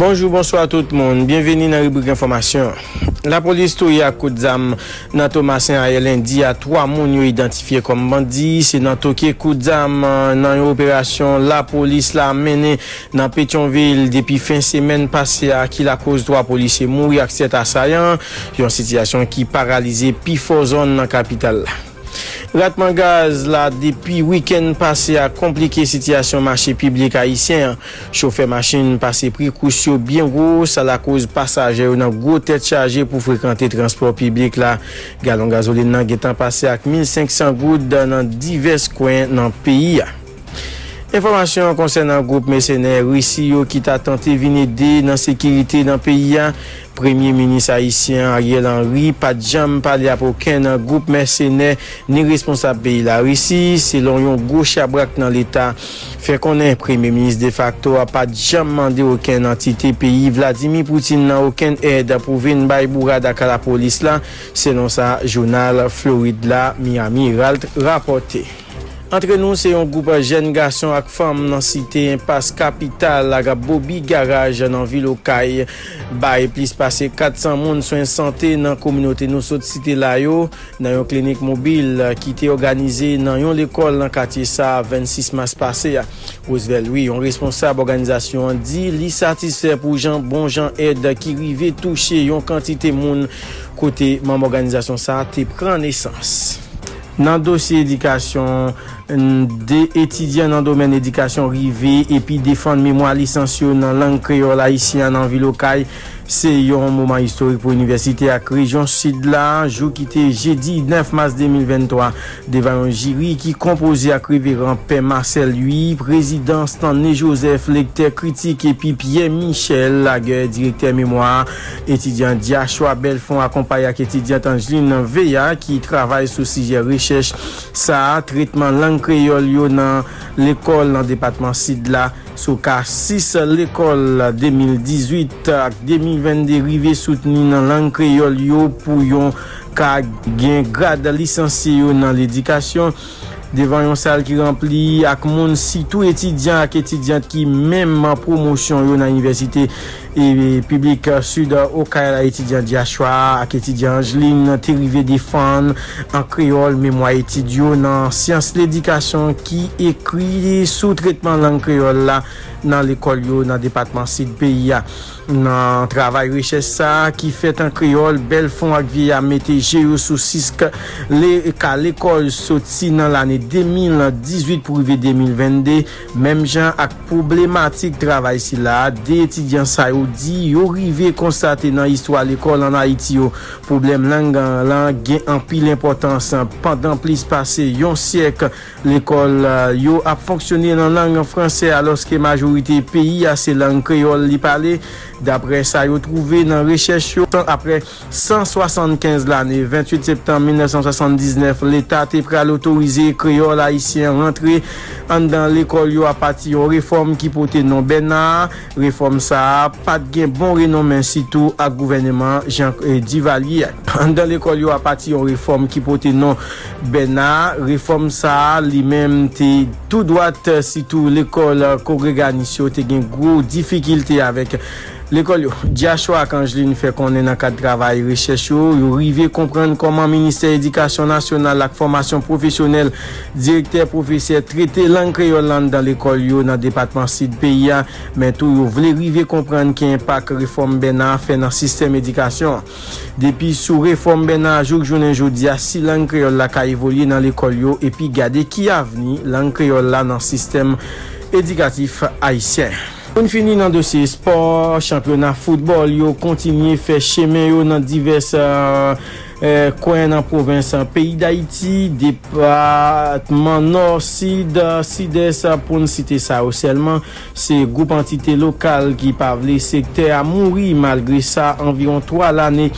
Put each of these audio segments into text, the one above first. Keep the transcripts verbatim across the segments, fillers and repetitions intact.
Bonjou, bonswa tout moun. Byenveni nan ribrik enfòmasyon. Lapolis touye ak kout zam nan Tomasen ayè lendi a twa moun yo idantifye kòm bandi. Se nan toke kout zam nan yon operasyon lapolis la mennen nan Petyonvil depi fen semèn pase a ki lakoz twa polisye mouri ak sèt asayan, yon sitiyasyon ki paralize pifò zòn nan kapital la. Ratman gaz la depi wikenn pase a konplike sitiyasyon mache piblik ayisyen an. Chofè machin pase pri kous yo byen wo, sa lakoz pasaje yo nan gwo tèt chaje pou frekante transpò piblik la. Galon gazolin nan gentan pase ak mil senk san goud nan divès kwen nan peyi a. Enfòmasyon konsènan gwoup mèsenè Risi yo ki ta tante vin ede nan sekirite nan peyi a. Premye minis ayisyen Ariel Henry pa t janm pale ap okenn gwoup mèsenè ni responsab peyi Larisi, selon yon gwo chabrak nan Leta fè konnen. Premye minis defakto a pa t janm mande okenn antite peyi Vladimir Putin nan okenn èd pou vin bay bourad ak lapolis la, selon sa jounal Florid la, Miami Herald, rapòte. Antre nou, se yon gwoup jèn gason ak fanm nan site Enpas Kapital ak Bobi Garaj nan vil Okay bay plis pase kat san moun swen sante nan kominote nou sot site la yo, nan yon klinik mobil ki te òganize nan yon lekòl nan katye sa a vennsis mas pase a. Roosevelt Louis, yon responsab òganizasyon an, di li satisfè pou jan, bon jan èd ki rive touche yon kantite moun kote manm òganizasyon sa a te pran nesans. Nan dosye edikasyon, de etidyan nan domèn edikasyon rive epi defann memwa lisans yo nan lang kreyòl ayisyen an nan vil Okay. Se yon moman istorik pou inivèsite ak rejyon Sid la, jou ki te jedi nèf mas de mil venntwa, devan yon jiri ki konpoze ak Reveran Pè Marcel Louis, Prezidan Stanley Joseph, lektè kritik, epi Pierre Michel Laguerre, direktè memwa. Etidyan Diachwa Belfond akonpaye ak etidyant Angeline Veya ki travay sou sijè rechèch sa a, tretman lang kreyòl yo nan lekòl nan depatman Sid la. Sou ka sis lekòl de mil dizuit ak de mil vennde rive soutni nan lang kreyòl yo pou yon ka gen grad lisansye yo nan ledikasyon. Devan yon sal ki ranpli ak moun, sitou etidyan ak etidyant ki menm pwomosyon yo nan inivèsite e piblik Sid Okay la, etidyan Diachwa ak etidyan Angeline te rive defann an kreyòl memwa etid yo nan syans ledikasyon ki ekri sou tretman lang kreyòl la nan lekòl yo nan depatman Sid peyi a. Nan travay rechèch sa a ki fèt an kreyòl, Belfond ak Vieillard mete je yo sou sis k-, le-, ka lekòl soti nan lane de mil dizuit pou rive de mil vennde. Menm jan ak pwoblematik travay sila a, de etidyan sa yo di yo rive konstate nan istwa lekòl ann Ayiti yo, pwoblèm lang lan gen anpil enpòtans. Pandan plis pase yon syèk, lekòl yo ap fonksyone nan lang fransè, alòske majorite peyi a se lang kreyòl li pale. Daprè sa yo twouve nan rechèch yo, apre san swasannkenz lane, venntuit septanm mil nèf san swasanndiznèf, Leta te pral otorize kreyòl ayisyen rantre anndan lekòl yo apati yon refòm ki pote non Bèna. Refòm sa a pa t gen bon renonmen, sitou ak gouvèneman Jan, eh, Divalye a. Anndan lekòl yo apati yon refòm ki pote non Bèna, refòm sa a li menm te tou dwat, sitou lekòl kongreganis yo te gen gwo difikilte avèk lekòl yo. Diachwa ak Angeline fè konnen nan kad travay rechèch yo, yo rive konprann kòman Ministè Edikasyon Nasyonal ak Fòmasyon Pwofesyonèl, direktè, pwofesè trete lang kreyòl la anndan lekòl yo nan depatman Sid peyi a, men tou yo vle rive konprann ki enpak refòm Bèna fè nan sistèm edikasyon an. Depi sou refòm Bèna jouk jounen jodi a, si lang kreyòl la ka evolye nan lekòl yo, epi gade ki avni lang kreyòl la nan sistèm edikatif ayisyen. Pou n fini nan dosye espò, chanpyona foutbòl yo kontinye fè chemen yo nan divès, eh, eh, kwen nan pwovens, eh, peyi Dayiti, depatman Nò, Sid, Sidès, pou n site sa yo sèlman. Se gwoup antite lokal ki pa vle sektè a mouri. Malgre sa, anviwon twa lane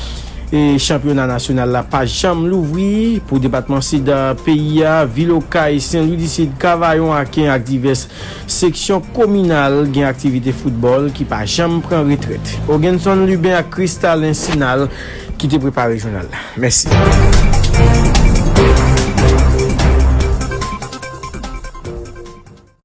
e chanpyona nasyonal la pa janm louvri. Pou depatman Sid, eh, peyi a, vil Okay, Sen Lwi di Sid, Kavayon, Aken ak divès seksyon kominal gen aktivite foutbòl ki pa janm pran retrèt. Ogenson Lubin ak Kristalin Sinal ki te prepare jounal la. Mèsi.